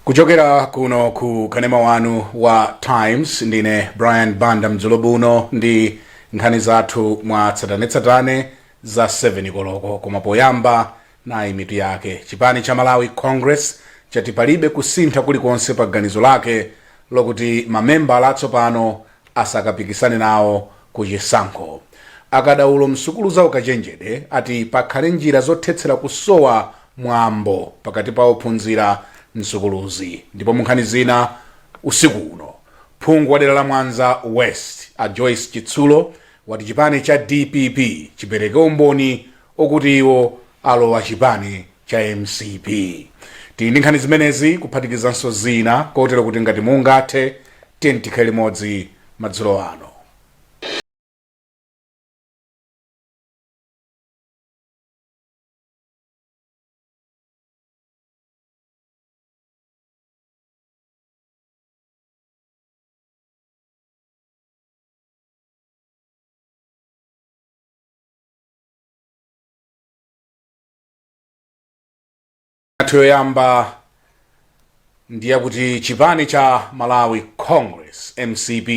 Kuchokera kuno ku kanema wanu wa Times, ndine Brian Banda mdzulo buno ndi nkhani zathu mwa tsatanetsatane za 7 koloko. Koma poyamba, nayi mitu yake. Chipani cha Malawi Congress chati palibe kusintha kulikonse pa ganizo lake lokuti mamembala atsopano asakapikisane nawo ku chisankho. Akadaulo msukulu za ukachenjede ati pakhale njira zothetsera kusowa mwambo pakati pa ophunzira msukuluzi. Ndipo mu nkhani zina usiku uno, phungu wa dera la Mwanza West a Joyce Chitsulo wati chipani cha DPP chipereke umboni okuti iwo alowa chipani cha MCP. Tili ndi nkhani zimenezi kuphatikizanso zina, kotero kuti ngati mungathe, tiyeni tikhale limodzi madzulo ano. Yathu yoyamba ndiyakuti chipani cha Malawi Congress, MCP,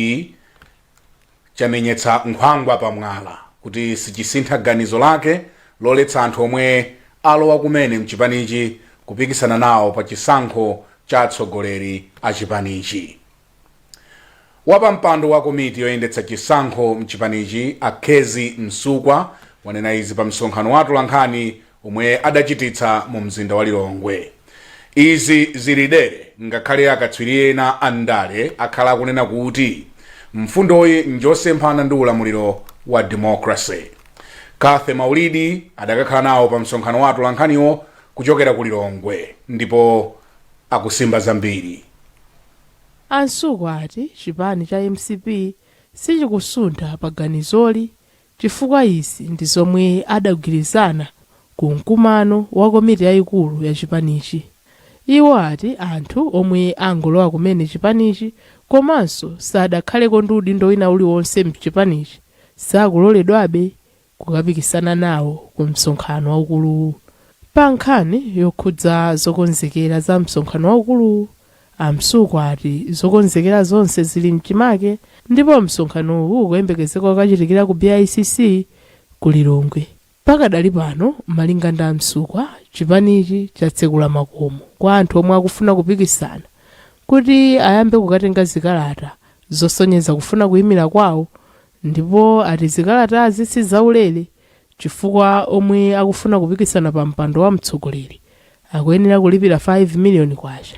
chamenyetsa nkhwangwa pamwala kuti sichisintha ganizo lake loletsa anthu omwe alowa kumene mchipanichi kupikisana nawo pa chisankho cha atsogoleri a chipanichi. Wapampando wa komiti yoyendetsa chisankho mchipanichi, a Kezzie Msukwa, wanena izi pa msonkhano wa atolankhani omwe adachititsa mu mzinda wa Lilongwe. Izi zili dere ngakhale akatswiri ena a ndale akhala akunena kuti mfundoyi njosemphana ndi ulamuliro wa democracy. Cathy Maulidi adakakhala nawo pa msonkhano wa atolankhaniwo kuchokera ku Lilongwe ndipo akusimba zambiri. A Msukwa ati chipani cha mcp sichikusuntha pa ganizoli chifukwa izi ndi zomwe adagwirizana ku mkumano wa komiti yayikulu ya chipanichi. Iwo ati anthu omwe angolowa kumene chipanichi komanso sadakhaleko ndi udindo wina uliwonse mchipanichi sakuloledwabe kukapikisana nawo ku msonkhano waukuluwu. Pa nkhani yokhudza zokonzekera za msonkhano waukuluwu, a Msukwa ati zokonzekera zonse zili mchimake ndipo msonkhanowu ukuyembekezeka kukachitikira ku BICC ku Lilongwe. Pakadali pano, malinga ndi a Msukwa, chipanichi chatsekula makomo kwa anthu omwe akufuna kupikisana kuti ayambe kukatenga zikalata zosonyeza kufuna kuyimira kwawo, ndipo ati zikalatazi si zaulere chifukwa omwe akufuna kupikisana pa mpando wa mtsogoleri akuyenera kulipira 5 miliyoni kwacha,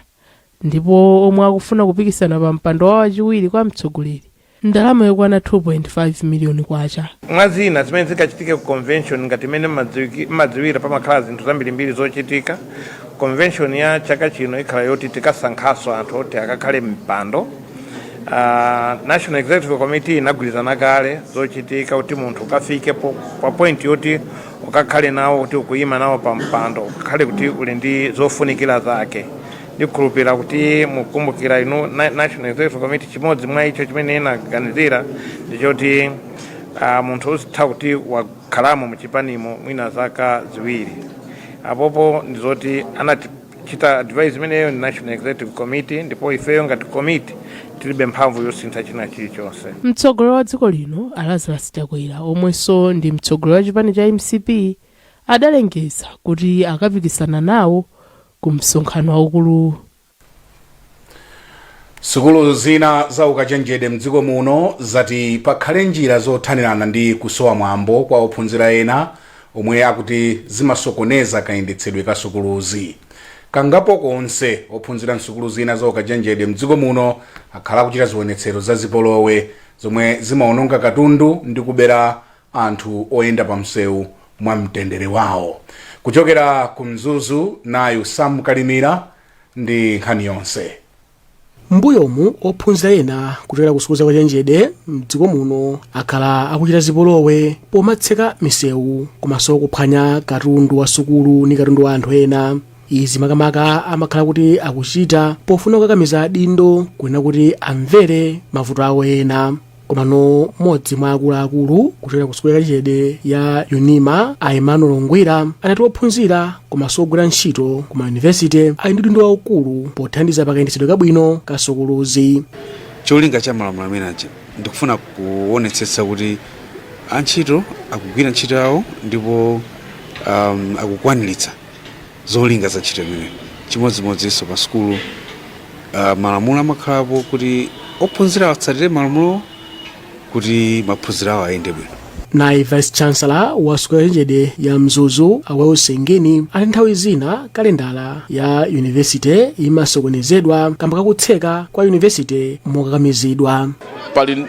ndipo omwe akufuna kupikisana pa mpando wa wachiwiri kwa mtsogoleri ndalama yokwana 2.5 miliyoni kwacha. Mwa zina zimene zingachitike ku convention, ngati imene mmadziwira, pamakhala zinthu zambirimbiri zochitika. Convention ya chaka chino ikhala yoti tikasankhaso anthu oti akakhale mpando. National Executive Committee inagwirizana kale zochitika kuti munthu ukafike pa point yoti ukakhale nawo, kuti ukuyima nawo pa mpando, ukakhale kuti uli ndi zofunikira zake. Ndikhulupirira kuti mukumbukira inu, National Executive Committee chimodzi mwa icho chimene inaganizira ndichoti munthu uzitha kuti wakhalamo muchipanimo mwina zaka 2. Apopo ndizoti anatichita advise imeneyo ndi National Executive Committee, ndipo ifeyo ngati committee tilibe mphamvu yosintha china chilichonse. Mtsogoleri wa dziko lino a Lazarus Chakwera, omwenso ndi mtsogoleri wa chipani cha MCP, adalengeza kuti akapikisana nawo ku msonkhano waukuluwu. Sukulu zina za ukachenjede mdziko muno zati pakhale njira zothanirana ndi kusowa mwambo kwa ophunzira ena omwe akuti zimasokoneza kayendetsedwe ka sukuluzi. Kangapo konse ophunzira msukulu zina za ukachenjede mdziko muno akhala akuchita zionetsero za zipolowe zomwe zimaononga katundu ndi kubera anthu oyenda pa msewu mwa mtendere wawo. Kuchokera ku Mzuzu, nayu Sam Kalimira ndi nkhani yonse. Mbuyomu ophunzira ena kuchokera ku sukulu za ukachenjede mdziko muno akhala akuchita zipolowe pomatseka misewu komanso kuphwanya katundu wa sukulu ndi katundu wa anthu ena. Izi makamaka amakhala kuti akuchita pofuna kukakamiza adindo kunena kuti amvere mavuto awo ena. Komano mmodzi mwa akuluakulu kuchokera ku sukulu yakachenjede ya UNIMA, a Emmanuel Ngwira, anati ophunzira komanso ogwira ntchito ku mayunivesite ali ndi udindo waukulu pothandiza pakayendetsedwe kabwino ka sukuluzi. Cholinga cha malamulo amene aja ndikufuna kuonetsetsa kuti antchito akugwira ntchito yawo ndipo akukwaniritsa zolinga za ntchito imeneyo. Chimodzimodzinso pa sukulu, malamulo amakhalapo kuti ophunzira atsatire malamulo kuti maphunziro awo ayende bwino. Naye Vice Chancellor wa sukulu yakachenjede ya Mzuzu, a Wells Ngini, ati nthawi zina kalendala ya yunivesite imasokonezedwa kamba kakutseka kwa yunivesite mokakamizidwa. Pali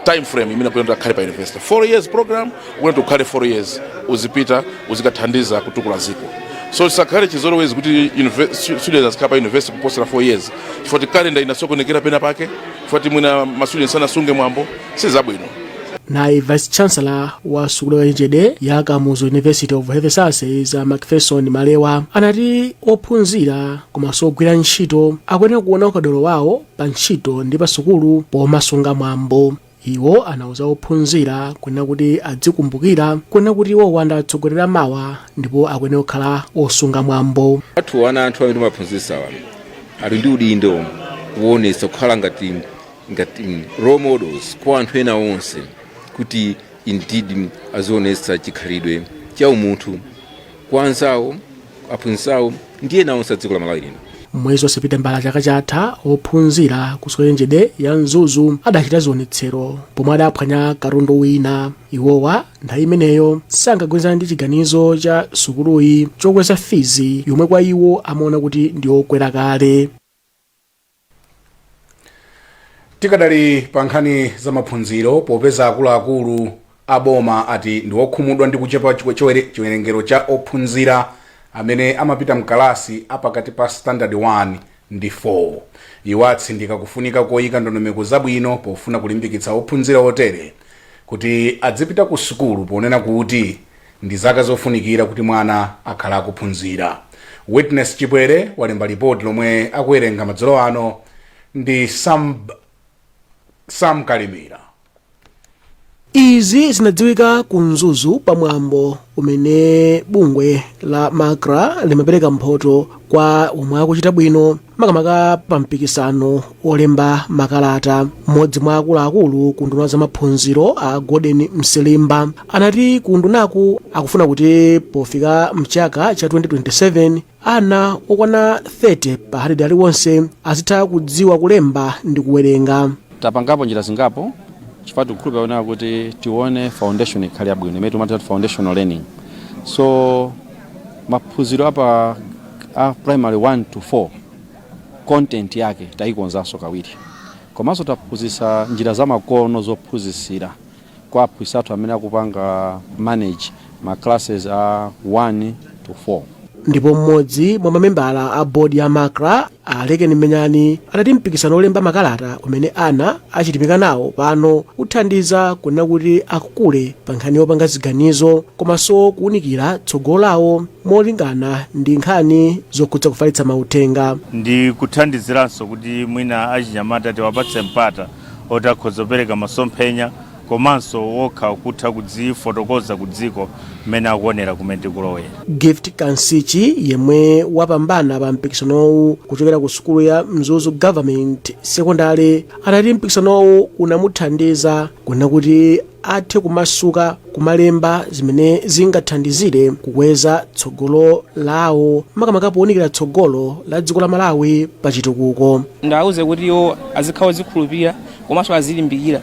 time frame imene kuyenera ukhale pa university, 4 years program, ukuyenera ukhale 4 years, uzipita uzikathandiza kutukula ziko. So tisakhale chizolowezi kuti students azikhala pa university kuposera 4 years chifukwa ti kalenda inasokonekera pena pake, chifukwa ti mwina ma students sanasunge mwambo. Sizabwino. Naye Vice Chancellor wa sukulu yakachenjede ya Kamuzu University of Health Sciences, a Macpherson Malewa, anati ophunzira komanso ogwira ntchito akuyenera kuona ukadaulo wawo pa ntchito ndi pa sukulu pomasunga mwambo. Iwo anauza ophunzira kunena kuti adzikumbukira kunena kuti iwowa ndi atsogolera mawa ndipo akuyenera kukhala osunga mwambo. Athu ana, anthu amene timaphunzitsa wano ali ndi udindo woonetsa kukhala ngati role models kwa anthu ena onse, kuti indeed azionetsa chikhalidwe cha umunthu kwa anzawo, aphunzitsawo ndi ena onse a dziko la Malawi lino. Mwezi wa Sepitembala chaka chatha, ophunzira ku sukulu yakachenjede ya Mzuzu adachita zionetsero pomwe adaphwanya katundu wina. Iwowa nthawi imeneyo sankagwirizana ndi chiganizo cha sukuluyi chokweza fizi yomwe kwa iwo amaona kuti ndi okwera kale. Tikadali pa nkhani za maphunziro, popeza akuluakulu a boma ati ndi okhumudwa ndi kuchepa chiwerengero cha ophunzira amene amapita mkalasi apakati pa standard 1 ndi 4, iwo atsindika kufunika koyika ndondomeko zabwino pofuna kulimbikitsa ophunzira otere kuti adzipita ku sukulu, ponena kuti ndi zaka zofunikira kuti mwana akhala akuphunzira. Witness Chipwere walemba ripoti lomwe akuwerenga madzulo ano ndi Sam Kalimira. Izi zinadziwika ku Mzuzu pamwambo umene bungwe la MACRA limapereka mphoto kwa omwe akuchita bwino, makamaka pa mpikisano olemba makalata. Mmodzi mwa akuluakulu ku nduna za maphunziro, a Gordon Msilimba, anati ku ndunaku akufuna kuti pofika mchaka cha 2027 ana okwana 30 pa 100 aliwonse azitha kudziwa kulemba ndi kuwerenga. Tapangapo njira zingapo chifukwa tikukhulupirira kuti tione foundation ikhale yabwino, imene timati foundational learning. So maphunziro apa a primary 1 to 4, content yake tayikonzanso kawiri, komanso taphunzitsa njira zamakono zophunzitsira kwa aphunzitsi athu amene akupanga manage ma classes a 1 to 4. Ndipo mmodzi mwa mamembala a bodi ya MACRA, Alekeni Menyani, adati mpikisano olemba makalata umene ana achitimika nawo pano uthandiza kunena kuti akukule pa nkhani yopanga ziganizo komanso kuwunikira tsogolo lawo molingana ndi nkhani zokhudza kufalitsa mauthenga. Ndi kuthandiziranso kuti mwina achinyamata tiwapatse mpata oti akhoza kupereka masomphenya komanso wokha kutha kudzifotokoza ku dziko mmene akuonera kumene tikulowera. Gift Kansichi, yemwe wapambana pa mpikisanowu kuchokera ku sukulu ya Mzuzu Government Secondary, anati mpikisanowu unamuthandiza kunena kuti athe kumasuka kumalemba zimene zingathandizire kukweza tsogolo lawo, makamaka powunikira tsogolo la dziko la Malawi pa chitukuko. Ndawauze kuti iwo azikhala ozikhulupirira komanso azilimbikira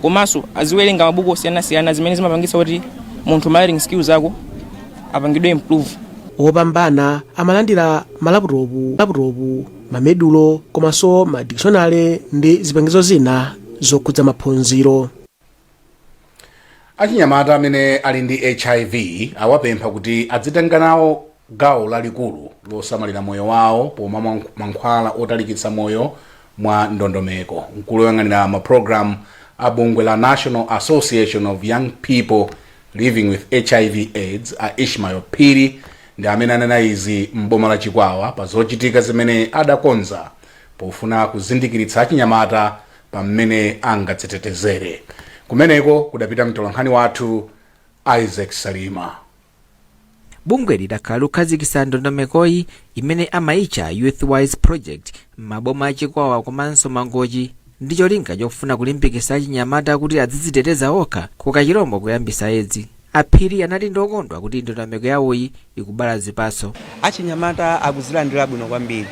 komanso aziwerenga mabuku osiyanasiyana zimene zimapangitsa kuti munthu ma writing skills ako apangidwe improve. Opambana amalandira malaputopu, mamedulo komanso madikishonale ndi zipangizo zina zokhudza maphunziro. Achinyamata amene ali ndi HIV awapempha kuti adzitenga nawo gawo lalikulu losamalira moyo wawo pomwa mankhwala otalikitsa moyo mwa ndondomeko. Mkulu woyang'anira mapulogalamu a bungwe la National Association of Young People Living with HIV AIDS, a Ishmael Phiri, ndi amene anena izi m'boma la Chikwawa pa zochitika zimene adakonza pofuna kuzindikiritsa achinyamata pa pa mmene angadzitetezere. Kumeneko kudapita mtolankhani wathu Isaac Salima. Bungweli lakhala likukhazikitsa ndondomekoyi imene amayitcha Youthwise Project m'maboma a Chikwawa komanso Mangochi ndi cholinga chofuna kulimbikitsa achinyamata kuti azidziteteza okha ku kachilombo koyambitsa Edzi. A Phiri anati ndi okondwa kuti ndondomeko yawoyi ikubala zipatso. Achinyamata akuzilandira bwino kwambiri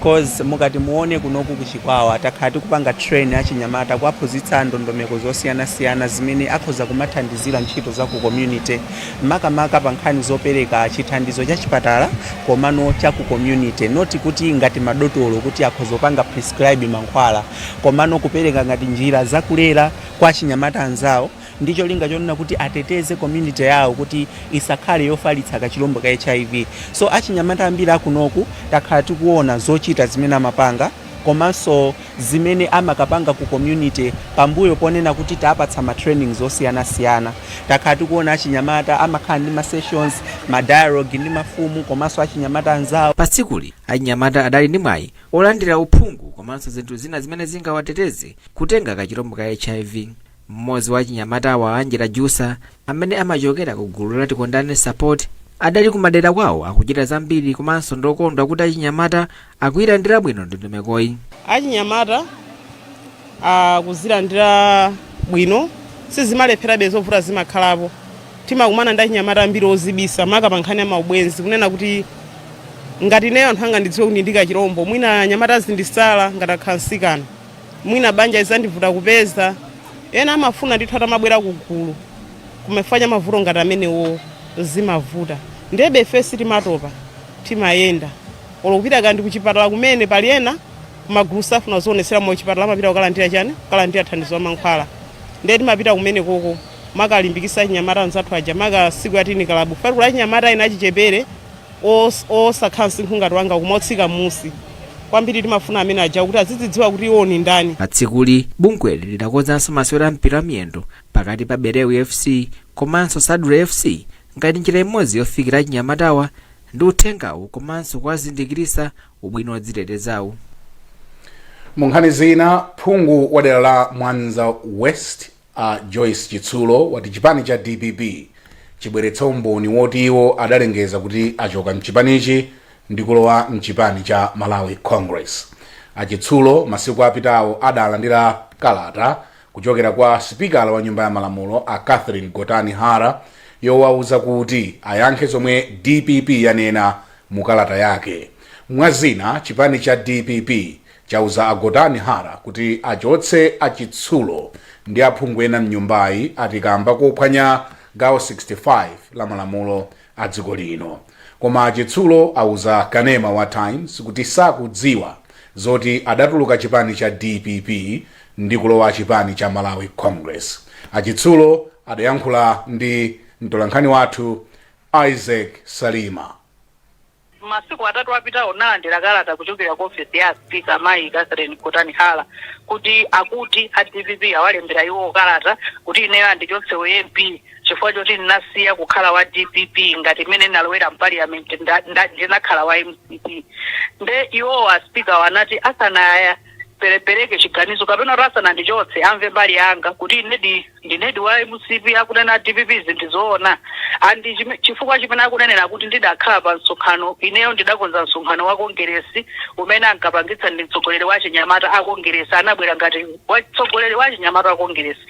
coz mukati muone kunoku ku Chikwawa takhala tikupanga train achinyamata kuwaphunzitsa ndondomeko zosiyanasiyana zimene akhoza kumathandizira ntchito za ku community makamaka pa nkhani zopereka chithandizo cha chipatala komano cha ku community, not kuti ngati madotolo kuti akhoza kupanga prescribe mankhwala komano kupereka ngati njira zakulera kwa achinyamata anzawo ndi cholinga chonena kuti ateteze community yawo kuti isakhale yofalitsa kachilombo ka hiv. So achinyamata ambiri akunoku takhala tikuona zochita zimene amapanga komanso zimene amakapanga ku community pambuyo ponena kuti tapatsa ma trainings osiyanasiyana. Takhala tikuona achinyamata amakhala ndi ma sessions, ma dialogue ndi mafumu komanso achinyamata anzawo. Pa tsikuli, achinyamata adali ndi mwayi olandira uphungu komanso zinthu zina zimene zingawateteze kutenga kachilombo ka hiv. Mmodzi wa achinyamatawa, Angela Jusa, amene amachokera ku gulu la Tikondane Support, adali kumadera kwawo akuchita zambiri komanso ndokondwa kuti achinyamata akuyilandira bwino ndondomekoyi. Achinyamata akuzilandira bwino, sizimalepherabe, zovuta zimakhalapo. Timakumana ndi achinyamata ambiri ozibisa, maka pa nkhani ya maubwenzi, kunena kuti ngati ineyo anthu angandidziwe kuti ndi kachilombo, mwina anyamata azindisala ngati akhala mtsikana, mwina banja izandivuta kupeza. Ena amafuna ndithu atamabwera kugulu, kumafanya mavuto ngati amenewo zimavuta. Ndebe ife sitimatopa, timayenda olo kupita kandi kuchipatala kumene pali ena kumagulu safuna zionetsera mo chipatala, amapita kukalandira chani, kukalandira thandizo la mankhwala. Ndiye timapita kumene koko makalimbikisa achinyamata anzathu aja, maka siku ya teen club fatikula achinyamata ena achichepere osakhala msinkhu ngati wanga koma otsika m'musi kwambiri. Timafuna amene aja kuti azidzidziwa kuti iwo ni ndani. Pa tsikuli, bungweli lidakonzanso masewero a mpira wa miyendo pakati pa Berewi FC komanso Sadre FC ngati njira imodzi yofikira achinyamatawa ndi uthengawu komanso kuwazindikiritsa ubwino wodzitetezawu. Mu nkhani zina, phungu wa dera la Mwanza West a Joyce Chitsulo wati chipani cha DPP chibweretse umboni woti iwo adalengeza kuti achoka mchipanichi ndi kulowa mchipani cha Malawi Congress. A Chitsulo masiku apitawo adalandira kalata kuchokera kwa sipikala wa nyumba ya malamulo a Catherine Gotani Hara yowauza kuti ayankhe zomwe DPP yanena mu kalata yake. Mwazina, chipani cha DPP chauza a Gotani Hara kuti achotse a Chitsulo ndi aphungu ena mnyumbayi ati kamba kophwanya gawo 65 la malamulo a dziko lino. Koma a Chitsulo auza kanema wa Times kuti sakudziwa zoti adatuluka chipani cha DPP ndi kulowa chipani cha Malawi Congress. A Chitsulo adayankhula ndi mtolankhani wathu Isaac Salima. Masiku 3 apitawo nalandira kalata kuchokera ku ofesi ya speaker mayi Catherine Gotani Hara kuti akuti a DPP awalembera iwo kalata kuti ineyo andichotse u MP chifukwa choti ndinasiya kukhala wa DPP ngati mmene ndinalowera m'parliament ndinakhala wa MCP. Nde iwowo a speaker anati asanaya perepereke chiganizo kapena kuti asanandichotse amve mbali yanga kuti inedi ndinedi wa MCP, akunena DPP zinthu zoona andi chifukwa chimene akunenera kuti ndidakhala pa msonkhano, ineyo ndidakonza msonkhano wa kongeresi umene ankapangitsa ndi mtsogoleri wa chinyamata a kongeresi, anabwera ngati mtsogoleri wa chinyamata wa kongeresi,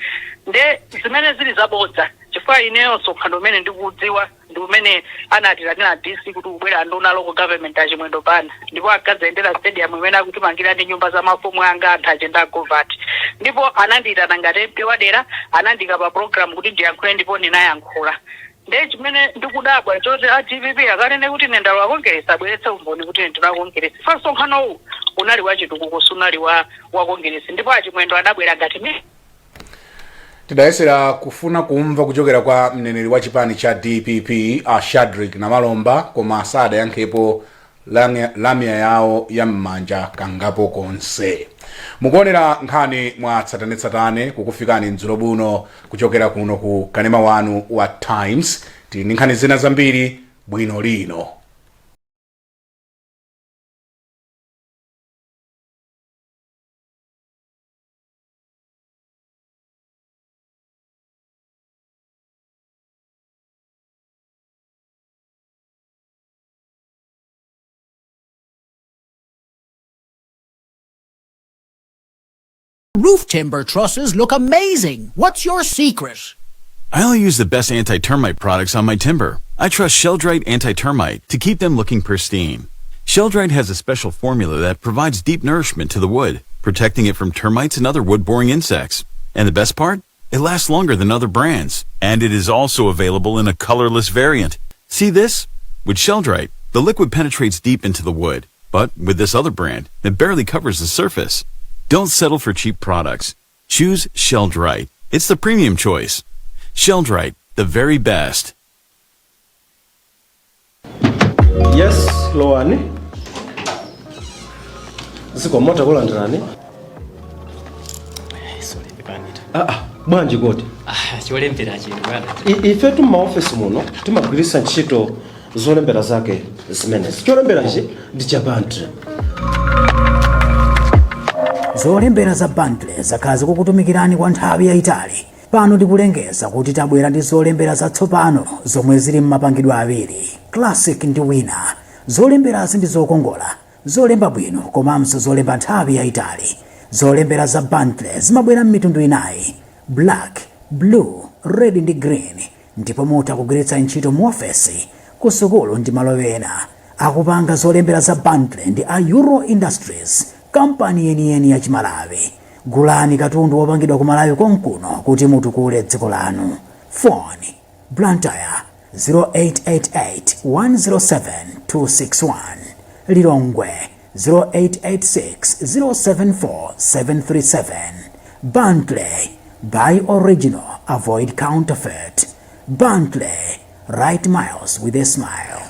nde zimene zili zabodza chifukwa ineyo msonkhano umene ndikudziwa ndi umene anatiitanira DC kuti kubwera nduna local government a Chimwendo Banda, ndipo ankadzayendera stadium imene akutimangira ndi nyumba za mafumu anga anthu achenda agovati, ndipo anandiyitana ngati MP wadera, anandiyika pa program kuti ndiyankhule ndipo ndinayankhula. Ndiye chimene ndikudabwa choti a DPP akanene kuti ine ndalowa kongeresi, abweretse umboni kuti ine ndalowa kongeresi. Fa msonkhanowu unali wachitukuko, sunali wa kongeresi, ndipo achimwendo anabwera ngati Tidayesera kufuna kumva kuchokera kwa mneneri wa chipani cha DPP a Shadrick Namalomba, koma sadayankhepo lamya yawo ya m'manja kangapo konse. Mukuonera nkhani mwa tsatanetsatane kukufikani mdzulo buno kuchokera kuno ku kanema wanu wa Times. Tili ndi nkhani zina zambiri bwino lino. Roof timber trusses look amazing. What's your secret? I only use the best anti-termite products on my timber. I trust Sheldrite Anti-Termite to keep them looking pristine. Sheldrite has a special formula that provides deep nourishment to the wood, protecting it from termites and other wood-boring insects. And the best part? It lasts longer than other brands. And it is also available in a colorless variant. See this? With Sheldrite, the liquid penetrates deep into the wood. But with this other brand, it barely covers the surface. Don't settle for cheap products. Choose Sheldrite. It's the premium choice. Sheldrite, the very best. Yes, lowani. Zikomo, takulandirani. Sorry, pepani. Ah, ah, bwanji kodi? Ah, cholembera chino, bwana. Ifetu m'maofesi muno timagwiritsa ntchito zolembera zake zimenezi. Cholembera ichi ndi cha Bentley. Zolembera za Bentley zakhala zikukutumikirani kwa nthawi yayitali. Pano tikulengeza kuti tabwera ndi zolembera zatsopano zomwe zili m'mapangidwe awiri, Classic ndi Wina. Zolemberazi ndi zokongola, zolemba bwino komanso zolemba nthawi yayitali. Zolembera za Bentley zimabwera m'mitundu inayi: black, blue, red ndi green, ndipo mutha kugwiritsa ntchito mu ofesi, ku sukulu ndi malo ena. Akupanga zolembera za Bentley ndi a Euro Industries, kampani yeniyeni ya Chimalawi. Gulani katundu wopangidwa ku Malawi konkuno kuti mutukule dziko lanu. Phone: Blantyre 0888 107 261, Lilongwe 0886 074 737. Bentley, buy original, avoid counterfeit. Bentley, write miles with a smile.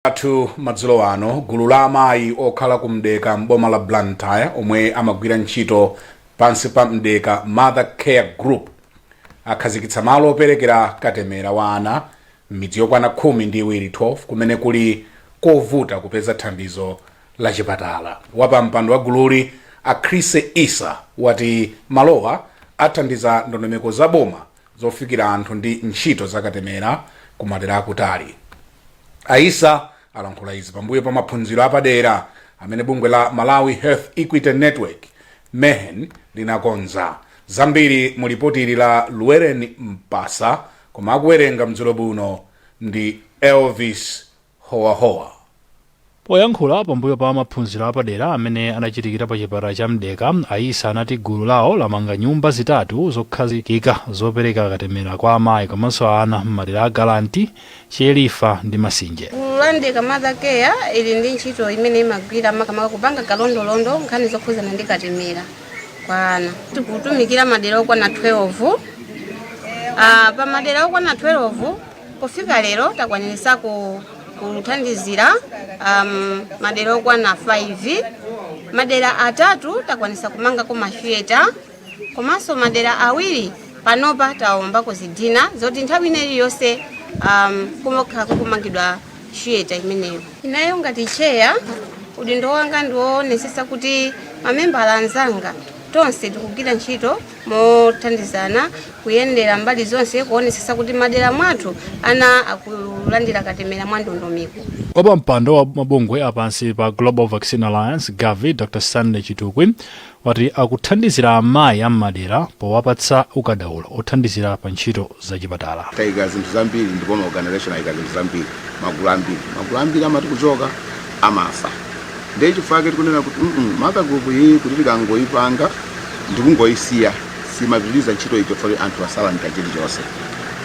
Athu madzulo ano, gulu la amayi okhala ku Mdeka m'boma la Blantyre omwe amagwira ntchito pansi pa Mdeka Mother Care Group akhazikitsa malo operekera katemera wa ana m'midzi yokwana 12, 12, kumene kuli kovuta kupeza thandizo la chipatala. Wapampando wa gululi, a Chris Isa, wati malowa athandiza ndondomeko za boma zofikira anthu ndi ntchito za katemera ku madera akutali. Aisa alankhula izi pambuyo pa maphunziro apadera amene bungwe la Malawi Health Equity Network, MEHEN, linakonza. Zambiri mu lipoti ili la Luweren Mpasa, koma akuwerenga mdzulo buno ndi Elvis Howahowa. Poyankhula pambuyo pa maphunziro apadera amene anachitikira pa chipatala cha Mdeka, Aisa anati gulu lawo lamanga nyumba zitatu zokhazikika zopereka katemera kwa amayi komanso ana m'madera a Galanti, Chelifa ndi Masinje. Gulu la Mdeka Mother Care ili ndi ntchito imene imagwira, makamaka kupanga kalondolondo nkhani zokhuzana ndi katemera kwa ana. Tikutumikira madera okwana 12. Pa madera okwana 12, pofika lero takwanirisako kuthandizira madera okwana 5. Madera atatu takwanisa kumangako matheatre, komanso madera awiri panopa tawombako zidina zoti nthawi ina iliyonse kumakhala kukumangidwa theatre imeneyo. Ineyo ngati chair, udindo wanga ndiwoonetsetsa kuti mamembala anzanga tonse tikugwira ntchito mothandizana kuyendera mbali zonse, kuonetsetsa kuti madera mwathu ana akulandira katemera mwa ndondomeko. Wapampando wa mabungwe apansi pa Global Vaccine Alliance, Gavi, Dr Stanley Chitukwi, wati akuthandizira amayi am'madera powapatsa ukadaulo othandizira pa ntchito zachipatala. Tayika zinthu zambiri ndipo ma organization ayika zinthu zambiri, magulu ambiri. Magulu ambiri amati kuchoka amafa. Ndiye chifukwa chake tikunena kuti mother group iyi, kuti tikangoyipanga ndikungoyisiya, simapitiriza ntchito icho, poti anthu asalandira chilichonse.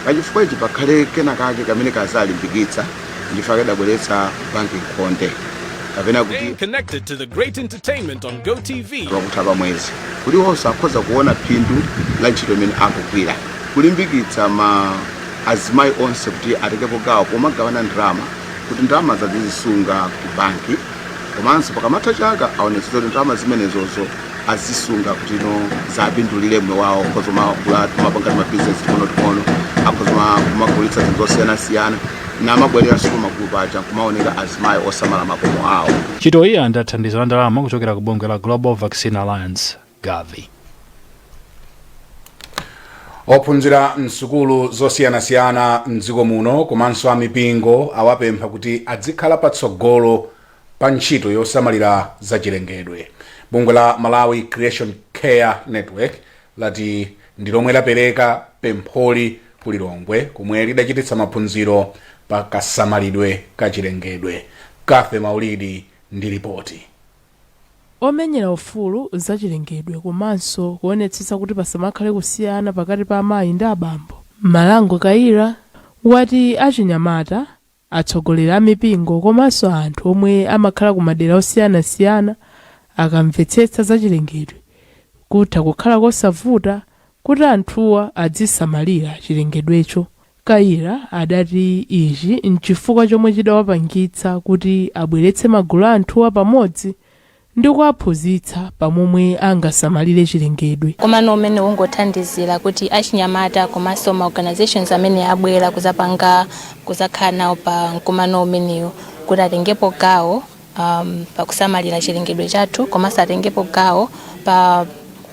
Pachifukwa ichi pakhale kena kake kamene kazalimbikitsa. Ndifake tidabweretsa banki nkhonde, kapena kuti Staying connected to the great entertainment on GoTV. Pakutha pa mwezi kuti onse akhoza kuona phindu la ntchito imene akugwira, kulimbikitsa ma azimayi onse kuti atengepo gawo pomagawana ndalama, kuti ndalama zazizisunga ku banki, komanso pakamatha chaka aonetsetse kuti ndalama zimenezozo azisunga kuti no zapindulire moyo wawo, khoza magula timapanga timabizinesi ting'onoting'ono. Akhoza kumagulitsa zinthu zosiyanasiyana, namabwereranso kumagulupu aja kumaoneka azimayi osamala makomo awo. Ntchitoyi yalandira thandizo la ndalama kuchokera ku bungwe la Global Vaccine Alliance, Gavi. Ophunzira msukulu zosiyanasiyana mdziko muno komanso amipingo awapempha kuti adzikhala patsogolo pa ntchito yosamalira zachilengedwe. Bungwe la Malawi Creation Care Network lati ndi lomwe lapereka pempholi ku Lilongwe, komwe lidachititsa maphunziro pa kasamalidwe ka chilengedwe. Kathe Maulidi ndi ripoti. Omenyera ufulu zachilengedwe komanso kuonetsetsa kuti pasamakhale kusiyana pakati pa amayi ndi abambo, Malango Kaira, wati achinyamata, atsogoleri a mipingo komanso anthu omwe amakhala ku madera osiyanasiyana akamvetsetsa zachilengedwe, kutha kukhala kosavuta kuti anthuwa adzisamalira chilengedwecho. Kaira adati ichi nchifukwa chomwe chidawapangitsa kuti abweretse magulu a anthuwa pamodzi ndi kuwaphunzitsa pamomwe angasamalire chilengedwe. Komano umene ungothandizira kuti achinyamata komanso ma organizations amene abwera kuzapanga, kuzakhala nawo pa mkumano umenewu, kuti atengepo gawo pakusamalira chilengedwe chathu, komanso atengepo gawo pa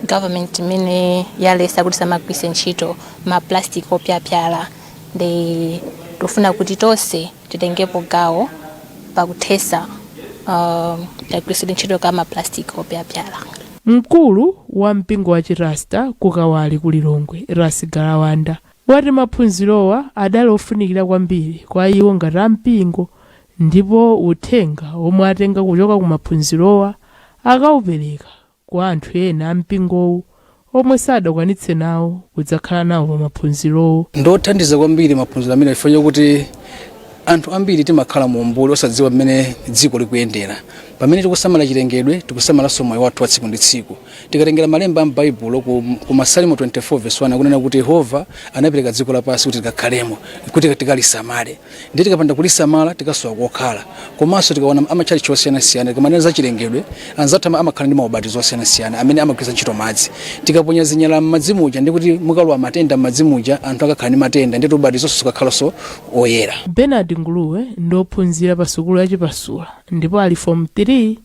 government imene yalesa kuti samagwiritse ntchito ma plastic opyapyala. Ndi tikufuna kuti tonse titengepo gawo pakuthesa kagwiritsidwe ntchito ka ma plastic opyapyala. Mkulu wa mpingo wa Chirasta ku Kawale ku Lilongwe, Ras Galawanda, wati maphunzirowa adali ofunikira kwambiri kwa iwo ngati ampingo, ndipo uthenga omwe atenga kuchoka ku maphunzirowa akaupereka kwa anthu ena ampingowu omwe sadakwanitse nawo kudzakhala nawo pa maphunzirowo. Ndothandiza kwambiri maphunziro amene, chifukwa chakuti anthu ambiri timakhala mu umbuli osadziwa mmene dziko likuyendera. Pamene tikusamala chilengedwe, tikusamalanso moyo wathu wa tsiku ndi tsiku. Tikatengera malemba a m'Baibulo ku Masalimo 24 verse 1, akunena kuti Yehova anapereka dziko lapansi kuti tikakhalemo, kuti tikalisamale. Ndiye tikapanda kulisamala, tikasowa kokhala. Komanso tikaona amatchalitchi osiyanasiyana, tikamanena za chilengedwe, anzathu amakhala ndi maubatizo osiyanasiyana amene amagwiritsa ntchito madzi. Tikaponya zinyalala m'madzi muja, ndi kuti mukalowa matenda m'madzi muja, anthu akakhala ndi matenda, ndiye ubatizo sukakhalanso oyera. Bernard Nguluwe ndi ophunzira pa sukulu ya Chipasula ndipo ali form 3,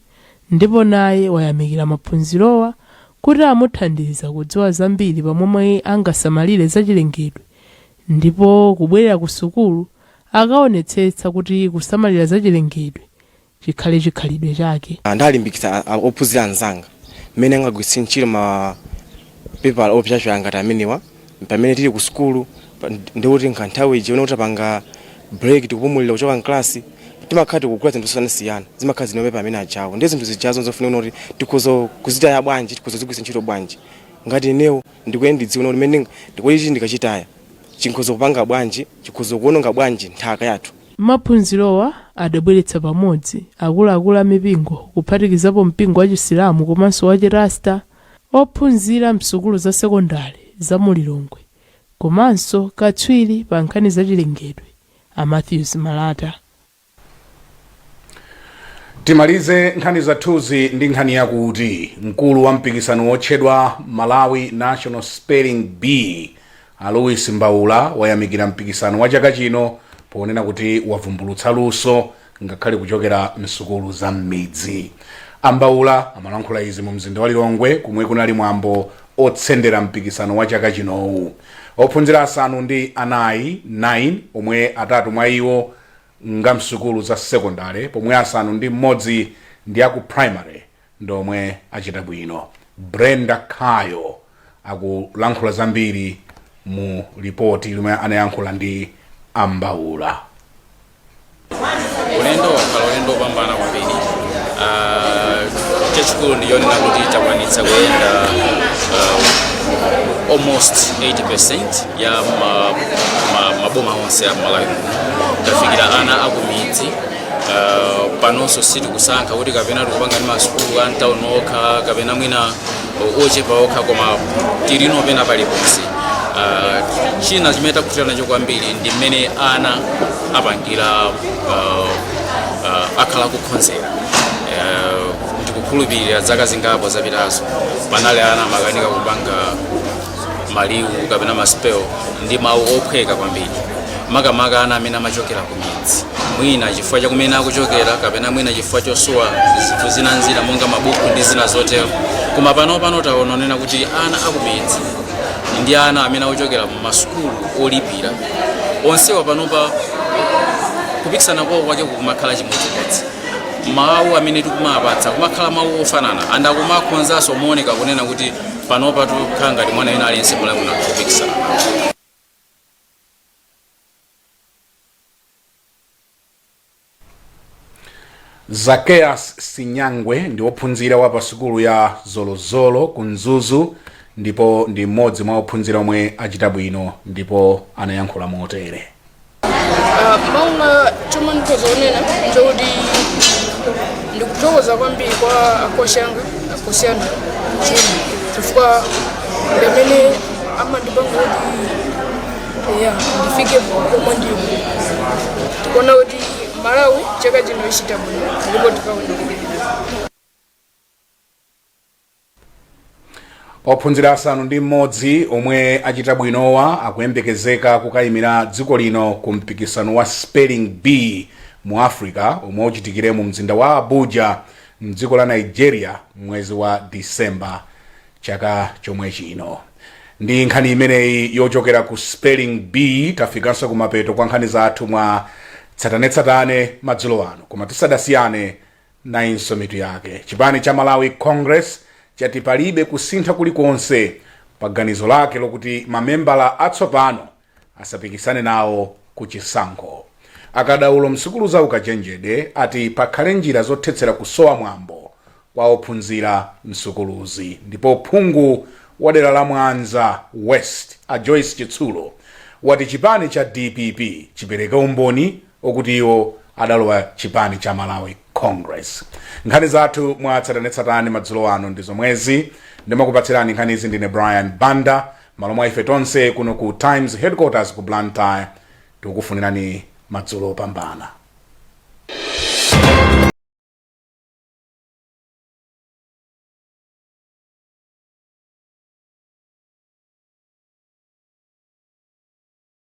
ndipo naye wayamikira maphunzirowa kuti amuthandiza kudziwa zambiri pamomwe angasamalire zachilengedwe, ndipo kubwerera ku sukulu akaonetsetsa kuti kusamalira zachilengedwe chikhale chikhalidwe chake. Ndalimbikitsa ophunzira anzanga mmene angagwiritse ntchito ma pepala opyapyala ngati amenewa pamene tili ku sukulu, ndikuti nthawi iji kuti tapanga break, tikupumulira kuchoka mklasi, timakhala tikugula zinthu zosiyanasiyana, zimakhala zino pepa amene ajawo. Ndi zinthu zijazo zofunika kuti tikhoza kuzitaya bwanji, tikhoza kuzigwiritsa ntchito bwanji. Ngati inewo ndikuye ndidziwe kuti mmene ndikuti ichi ndikachitaya chikhoza kupanga bwanji, chikhoza kuononga bwanji nthaka yathu. Maphunzirowa adabweretsa pamodzi akuluakulu a mipingo kuphatikizapo mpingo wa Chisilamu komanso wa Chirasta, ophunzira msukulu za sekondale za mu Lilongwe komanso katswiri pa nkhani zachilengedwe a Matthews Malata. Timalize nkhani zathuzi ndi nkhani yakuti mkulu wa mpikisano wotchedwa Malawi National Spelling Bee, a Louis Mbaula, wayamikira mpikisano wa chaka chino ponena kuti wavumbulutsa luso ngakhale kuchokera msukulu za m'midzi. Ambaula amalankhula izi mu mzinda wa Lilongwe kumwe kunali mwambo otsendera mpikisano wa chaka chinowu. Ophunzira 4, 9, omwe atatu mwa iwo nga msukulu za sekondale pomwe 6 ndi aku primary, ndomwe achita bwino. Brenda Kayo akulankhula zambiri mu lipoti limwe anayankhula ndi Ambaula. Ulendo wakhala ulendo wopambana kwambiri. Chachikulu ndi chonena kuti takwanitsa kuyenda almost 80% ya maboma onse a Malawi muno. Tafikira ana akumidzi. Panonso sitikusankha kuti kapena tikupanga ndi masukulu a mtown okha kapena mwina ochepa okha, koma tilino pena paliponse. China chimene takhutira nacho kwambiri ndi mmene ana apangira, akhala kukhonzera. Ndikukhulupirira zaka zingapo zapitazo panali ana amakanika kupanga maliwu kapena ma spell ndi mawu ophweka kwambiri, makamaka ana amene amachokera ku midzi, mwina chifukwa chakumene akuchokera kapena mwina chifukwa chosowa zinthu zina nzina monga mabuku ndi zina zotero. Koma pano taona onena kuti ana akumidzi ndi ana amene akuchokera mu masukulu olipira onsewa panopa kupikisana kwawo kwake kumakhala chimodzimodzi. Mawu amene tikumapatsa kumakhala mawu ofanana, and akumakhonzanso mooneka kunena kuti panopa tikukhala ngati mwana wina aliyense mulamuna kupikisana. Zakeas Sinyangwe ndi wophunzira wa pa sukulu ya Zolozolo ku Mzuzu ndipo ndi mmodzi mwa ophunzira omwe achita bwino ndipo anayankhula motere. Mawu chomwe ndikhoza kunena nchokuti ndikuthokoza kwambiri kwa akochi anga, akochi anga chifukwa ndi amene amandipanga kuti ya ndifike pomwe ndili. Tikuona kuti Malawi chaka chino ichita bwino ndipo tikaona. Ophunzira 6 omwe achita bwinowa akuyembekezeka kukayimira dziko lino ku mpikisano wa Spelling Bee mu Africa omwe uchitikire mu mzinda wa Abuja mdziko la Nigeria mwezi wa Disemba chaka chomwe chino. Ndi nkhani imeneyi yochokera ku Spelling Bee tafikanso kumapeto kwa nkhani zathu mwa tsatanetsatane madzulo ano. Koma tisadasiyane, nayinso mitu yake. Chipani cha Malawi Congress chati palibe kusintha kulikonse pa ganizo lake lokuti mamembala atsopano asapikisane nawo ku chisankho. Akadaulo msukulu za ukachenjede ati pakhale njira zothetsera kusowa mwambo kwa ophunzira msukuluzi. Ndipo phungu wa dera la Mwanza West a Joyce Chitsulo wati chipani cha DPP chipereke umboni okuti iwo adalowa chipani cha Malawi Congress. Nkhani zathu mwa tsatanetsatane madzulo ano ndi zomwezi. Ndimakupatsirani nkhanizi ndine Brian Banda. Malo mwa ife tonse kuno ku Times Headquarters ku Blantyre, tikukufunirani madzulo opambana.